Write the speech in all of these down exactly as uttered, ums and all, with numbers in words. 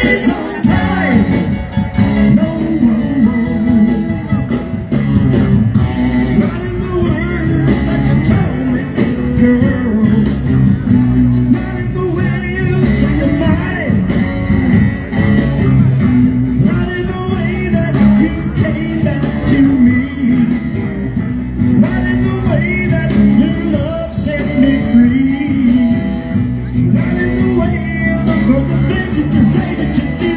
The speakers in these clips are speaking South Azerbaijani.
It's on time. No, no, no. It's not in the words that you told me, girl. It's not in the ways of your mind. It's not in the way that you came back to me. It's not in the way that your love set me free. It's not in the way of the, the things that you say that you do.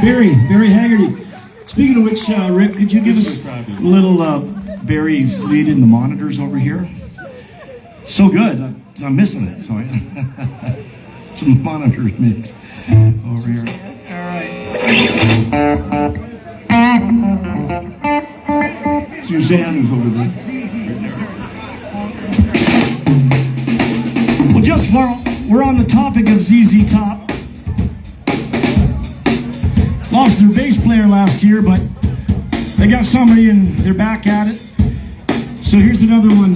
Barry, Barry Haggerty. Speaking of which, uh, Rick, could you give us a little, uh, Barry's lead in the monitors over here? So good. I'm missing it. So I, some monitor mix over here. All right. Suzanne is over there. Well, just while we're on the topic of Z Z Top, lost their bass player last year, but they got somebody and they're back at it. So here's another one.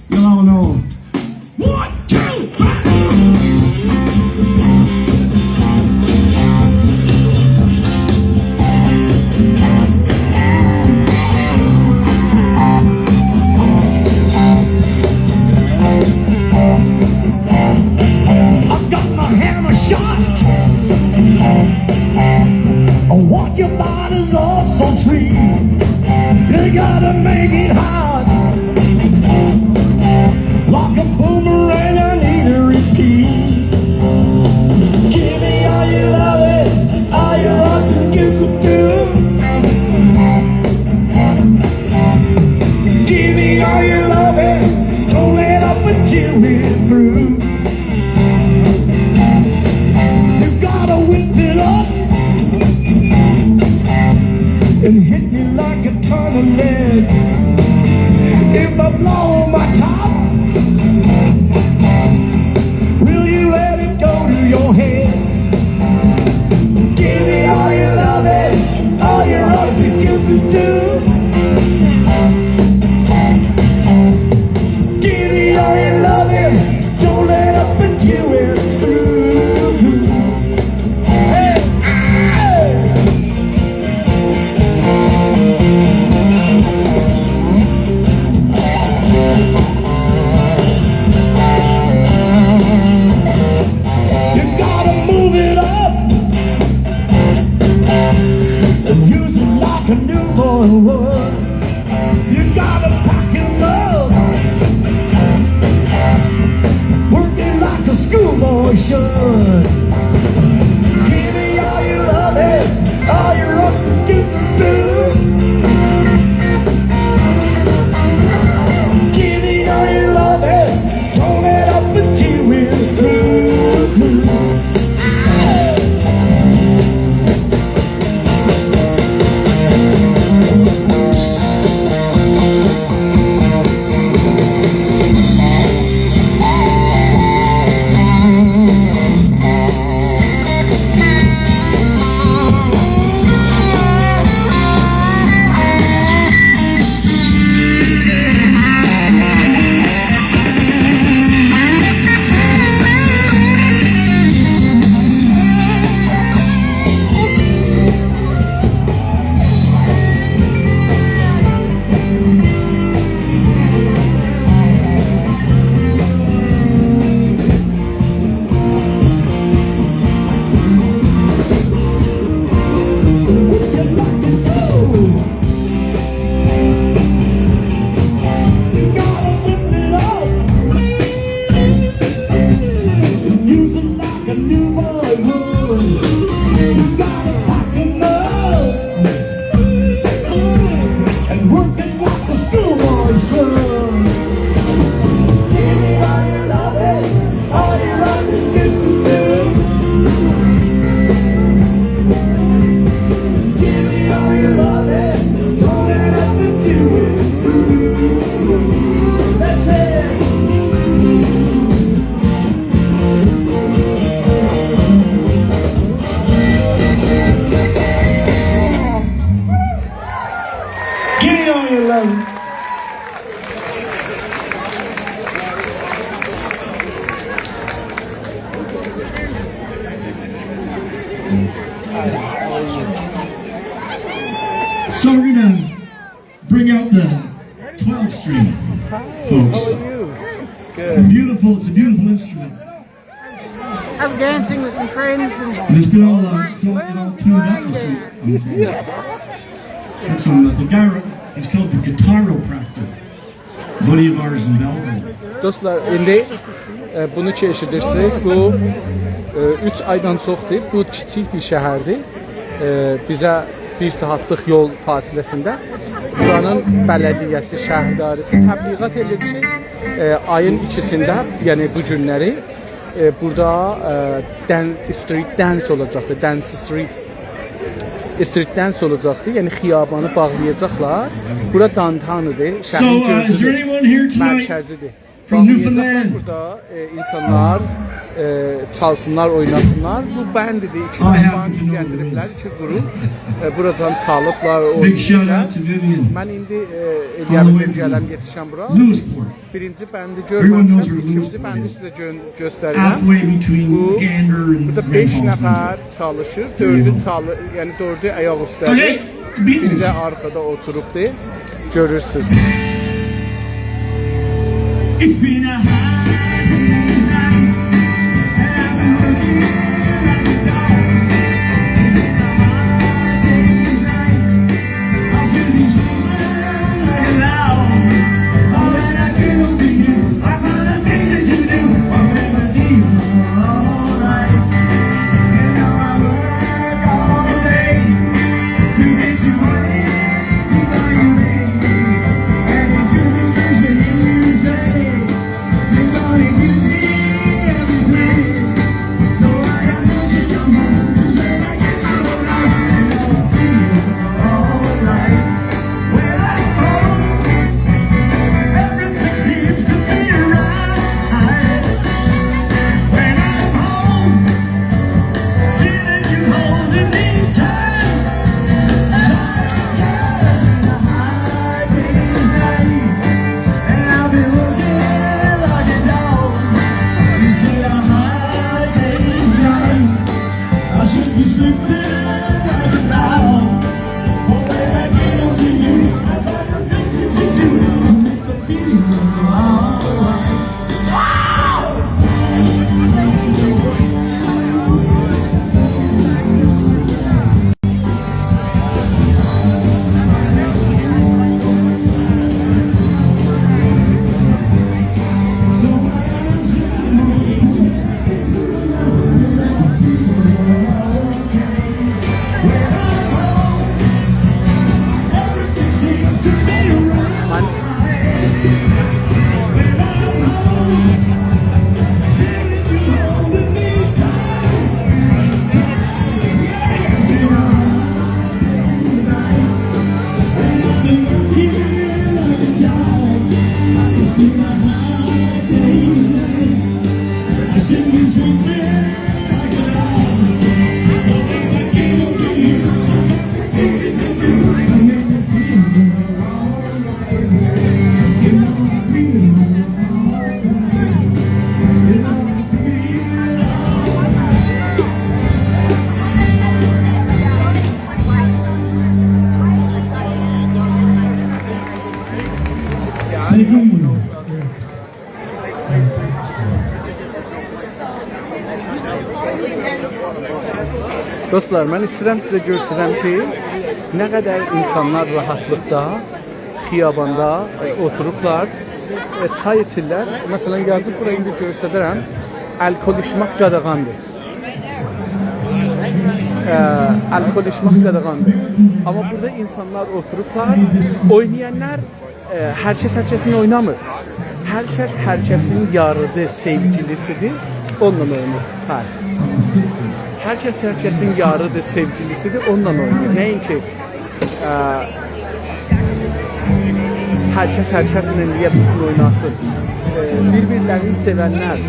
You'll all know. One, two, three. I've got my hammer shot. I want your body's all so sweet. You gotta make it hot. Like a boomerang, I need a repeat. Give me all your loving, all your hugs and kisses too. Give me all your loving, don't let up until we're through. You gotta whip it up and hit me like a ton of lead. If I blow my top, will you let it go to your head? Give me all your loving, all your hugs and kisses too. Give me all your loving, don't let up until we're through. Hey, hey. You gotta move it up and use it like a newborn would. You gotta pack your love, work it like a schoolboy should. Give me all your loving, all your hugs and kisses too. Give me all your loving, don't let up until we're through. Use it like a newborn would. You gotta pack 'em up and work it like a schoolboy should. Give me all your loving, all your loving, listen to. Give me all your loving, don't let up until we're through. That's it. Give me all your love. So we're gonna bring out the twelve string, folks. Beautiful, it's a beautiful instrument. Out dancing with some friends and And it's been all, uh, it's all, it all tuned up this week. It's on the, the guy, it's called the Guitaropractor. Buddy of ours in Belleville. دوستلار، ایندی، ائ، بونو کی ائشیدیرسینیز، بو، ائ، اوچ آیدان چوخدور. بو کیچیک بیر شهردیر. ائ، بیزه بیر ساعاتلیق یول فاصله‌سینده بورانین بلدیه‌سی، شهرداری‌سی تبلیغات ائدیر کی، ائ، آیین ایکیسینده، یعنی بو گونلری، ائ، بورادا، ائ، دن-، استریت دنس اولاجاقدیر، دنس استریت. استریت دنس اولاجاقدیر، یعنی خیابانی باغلایاجاقلار. بورا داونتاون‌دیر، شهرین گؤزودور، مرکزیدیر. From Newfoundland. باغلایاجاقلار بورادا، ائ، اینسانلار، ائ، چالسینلار، اویناسینلار. بو بندیدیر، ایکی دنه بند گتیریبلر، ایکی گروپ. ائ، بوراجان چالیبلار، اویناییرلار. من ایندی، ائ، ائلیه‌رم، گلم، یئتیشم بورا. بیرینجی بندی گؤرمه‌میشم، ایکینجی بندی سیزه گؤ-، گؤستریرم. بو، بورادا بئش نفر چالیشیر، دؤردو چالی-، یعنی دؤردو آیاق اوسته‌دیر. بیری ده آرخادا اوتوروبدور. گؤرورسونوز. دوستلار، من ایسته‌ییرم سیزه گؤسترم کی، نه قدر اینسانلار راحاتلیقدا خیاباندا، ائ، اوتوروبلار، ائ، چای ایچیرلر. مثلا، یازیب بورا ایندی گؤستررم. الکل ایچمک قاداغاندیر. ائ، الکل ایچمک قاداغاندیر. آمما بورادا اینسانلار اوتوروبلار، اوینایانلار، ائ، هر کس هر کسینله اوینامیر. هر کس هر کسین یاریدیر، سئوگیلیسیدیر، اونونلا اویناییر. هه. هر کس هر کسین یاریدیر، سئوگیلیسیدیر، اونونلا اویناییر. نه‌اینکی ا، هر کس هر کسله نییه بیلسین اویناسین؟ ا، بیر-بیرلرینی سئونلر،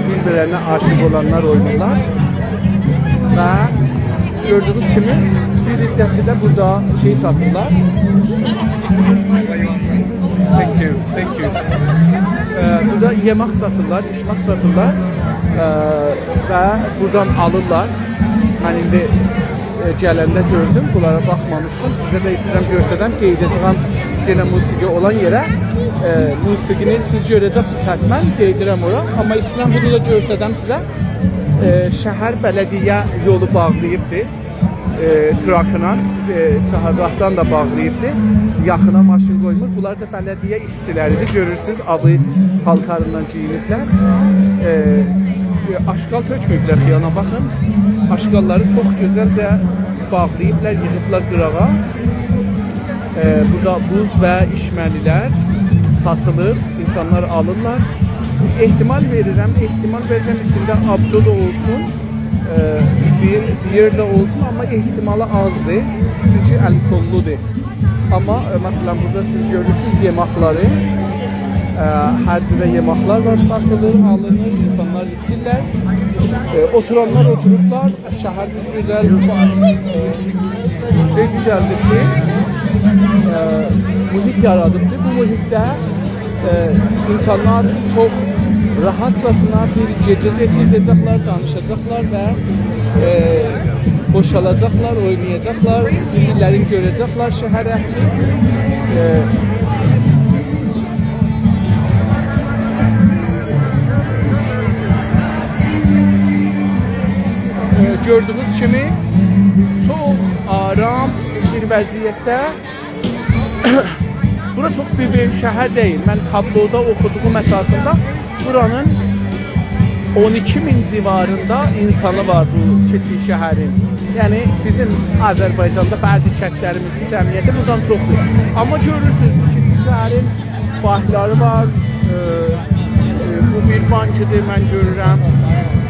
بیر-بیرلرینه عاشیق اولانلار اویناییرلار. و گؤردویونوز کیمی، بیر عده‌سی ده بورادا شئی ساتیرلار. Thank you, thank you. ا، بورادا یئمک ساتیرلار، ایچمک ساتیرلار. ا، و بورادان آلیرلار. من ایندی ائ، گلنده گؤردوم، بونلارا باخمامیشدیم. سیزه ده ایسته‌ییرم گؤسترم، قئییده‌جه‌یم یئنه موسیقی اولان یئره. ائ، موسیقینی سیز گؤره‌جکسینیز حتما، قئییدیرم اورا. آمما ایسته‌ییرم بونو دا گؤسترم سیزه. ائ، شهر بلدیه یولو باغلاییبدی. ائ، تراکلا، ائ، چهارراهدان دا باغلاییبدی. یاخینا ماشین قویمور. بونلار دا بلدیه ایشچیلریدیر. گؤرورسونوز، آبی پالتاریندان گئیینیبلر. ائ، ائ، آشغال تؤکمه‌ییبلر خیابانا، باخین. آشغاللاری چوخ گؤزلجه باغلاییبلار، ییغیبلار قیراغا. ائ، بورادا بوز و ایچمه‌لی‌لر ساتیلیر، اینسانلار آلیرلار. احتمال وئریرم، احتمال وئریرم ایچینده آبجو دا اولسون، ائ، بیر، بیر ده اولسون، آمما احتمالی آزدیر. چونکی الکل‌لودور. آمما، ائ، مثلا، بورادا سیز گؤرورسونوز یئماقلاری. ائ، هر جوره یئماقلار وار، ساتیلیر، آلینیر، اینسانلار ایچیرلر. ائ، اوتورانلار اوتوروبلار. شهر بیر گؤزل، ائ، شئی دوزلدیبدی، ائ، محیط یارادیبدی. بو محیطده، ائ، اینسانلار چوخ راحتجاسینا بیر گئجه کئچیرده‌جکلر، دانیشاجاقلار و، ائ، بوشالاجاقلار، اوینایاجاقلار، بیر-بیرلرینی گؤره‌جکلر شهر اهلی. ائ، ائ، گؤردویونوز کیمی، چوخ آرام بیر وضعیتده. بورا چوخ بیر بؤیوک شهر دئییل. من تابلودا اوخودوغوم اساسیندا بورانین اون ایکی مین جیواریندا اینسانی وار بو کیچیک شهرین. یعنی، بیزیم آذربایجاندا بعضی کندلریمیزین جمعیتی بوردان چوخدور. آمما گؤرورسونوز، بو کیچیک شهرین بانکلاری وار. ائ، ائ، بو بیر بانکیدیر، من گؤرورم.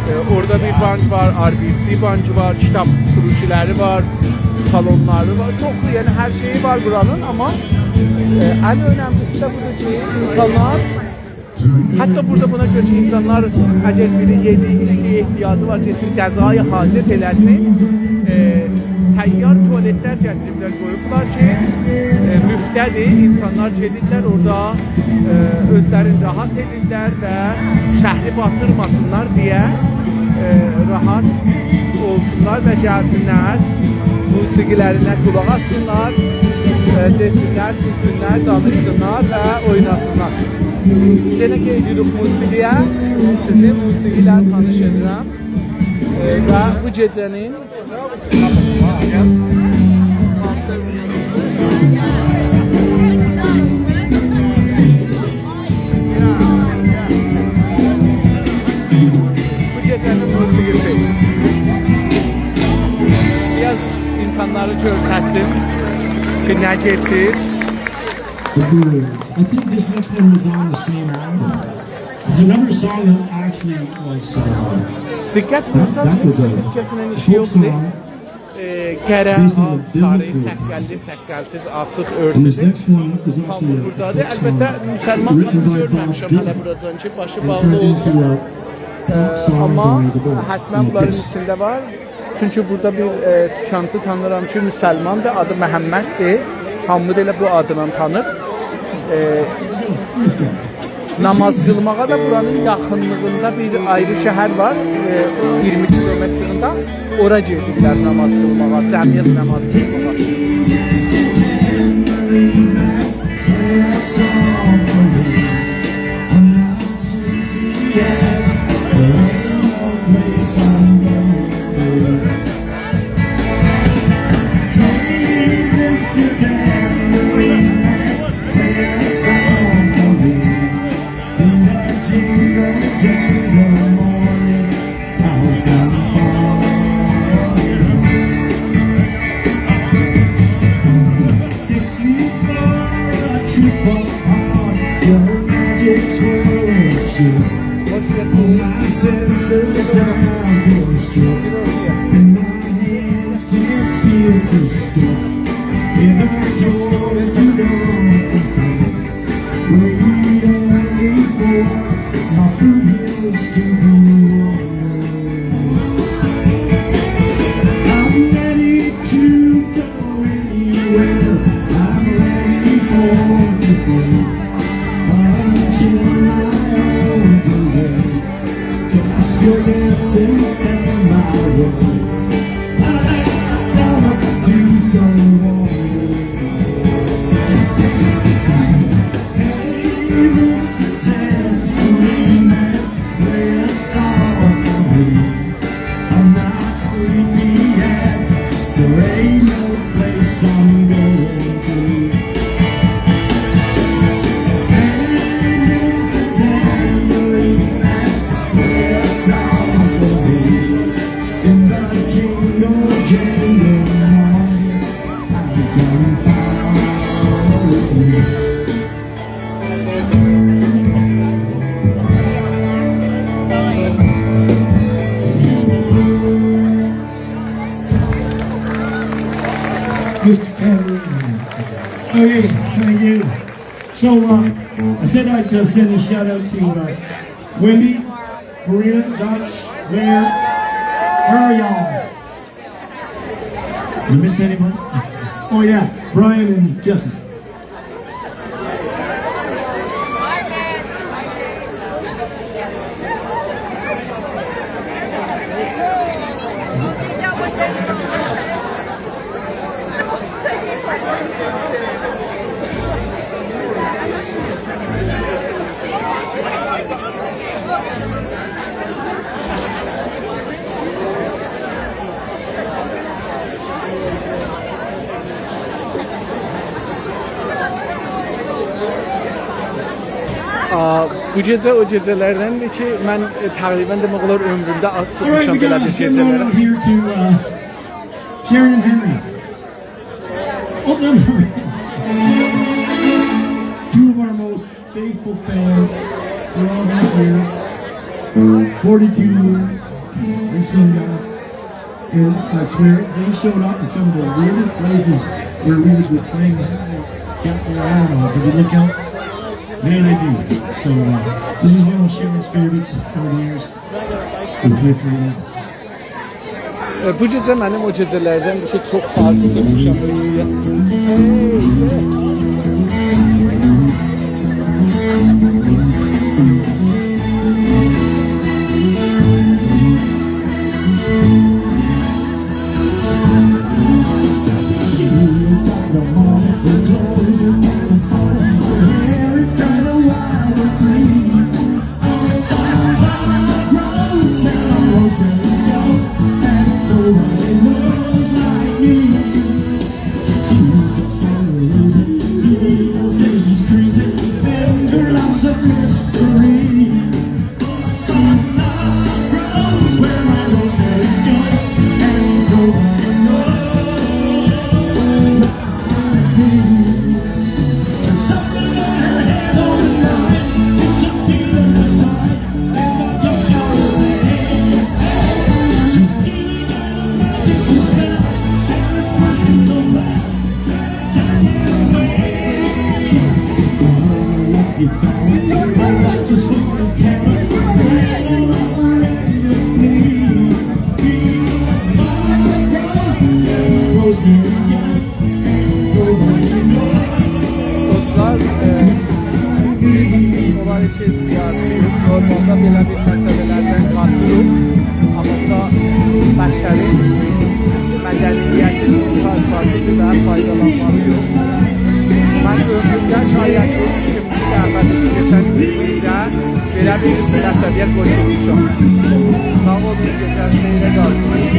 ائ، اورادا بیر بانک وار، آر بی سی بانکی وار، کیتاب فروشلری وار، سالونلاری وار. چوخلو، یعنی هر شئیی وار بورانین، آمما، ائ، ان اؤنملیسی ده بودور کی، اینسانلار، حتی بورادا بونا گؤره کی، اینسانلار اگر بیری یئدی، ایچدی، احتیاجی وار، گئتسین غذای حاجت ائله‌سین، ائ، سیار توالتلر گتیریبلر، قویوبلار کی، ائ، مفته‌دیر، اینسانلار گئدیرلر اورادا، ائ، اؤزلرینی راحت ائدیرلر و شهری باتیرماسینلار دئیه، ائ، راحت اولسونلار و گلسینلر، موسیقی‌لرینه قولاق آسسینلار، ائ، دئسینلر، گولسونلر، دانیشسینلار و اویناسینلار. یئنه قئید ائدیریک موسیقی‌یه، سیزی موسیقی ایله تانیش ائدیرم. ائ، و بو گئجه‌نین بو گئجه‌نین موسیقی‌سی. بیر آز اینسانلاری گؤرستدیم کی، نه کئچیر. The Birds. I think this next one was on the same album. It's another song that actually was, uh, دقت بویورساز، هئچ کسینن ایشی یوخدور. ائ، قره، آغ، ساری، سققلی، سققل‌سیز، آچیق، اؤرتولو. تابلو بورادادیر. البته، مسلمان آدی گؤرمه‌میشم هله بوراجان کی، باشی باغلی اولسون. ائ، آمما حتما بونلارین ایچینده وار. چونکی بورادا بیر، ائ، دوکانچی تانیییرام کی، مسلماندیر، آدی محمددیر. هامی دا ائله بو آدینان تانیر. ائ، ناماز قیلماغا دا بورانین یاخینلیغیندا بیر آیری شهر وار، ائ، اییرمی کیلومترینده. اورا گئدیرلر ناماز قیلماغا، جمعیت ناماز قیلماغا. Mister Tambourine Man. Okay, thank you. So, uh, I said I'd uh, send a shout out to uh, Wendy, Maria, Dutch, Mayor. Where are y'all? Did I miss anyone? Oh, yeah, Brian and Jesse. آ، بو گئجه او گئجه‌لردندیر کی، من، ائ، تقریباً دئمک اولار عؤمرومده آز چیخمیشام بئله بیر گئجه‌لره. All right, we got a send on out here to uh, Sharon and Henry. Oh, they're two of our most faithful fans for all these years. Forty-two years, we've seen guys. And I swear, they showed up in some of the weirdest places where we would be playing. They kept their eye on us. If you look out, there they be. So uh, this is one of Sharon's favorites over the years. We play for you. ائ، بو گئجه منیم او گئجه‌لردندیر کی، چوخ آز چیخمیشام ائشییه. دوستلار، ائ، بو بیزیم اولار کی، سیاسی، نورمالدا بئله بیر مسئله‌لردن قاچیریق. آمما بو دا بشرین مدنیتینین پارچاسیدیر و فایدالانمالی‌ییق. من عؤمرومده شاید بو ایکینجی دفعه‌دیر کی، کئچن اییرمی ایلده بئله بیر مسئله‌یه قوشولموشام. ساغ اولون، گئجه‌نیز خئیره قالسین.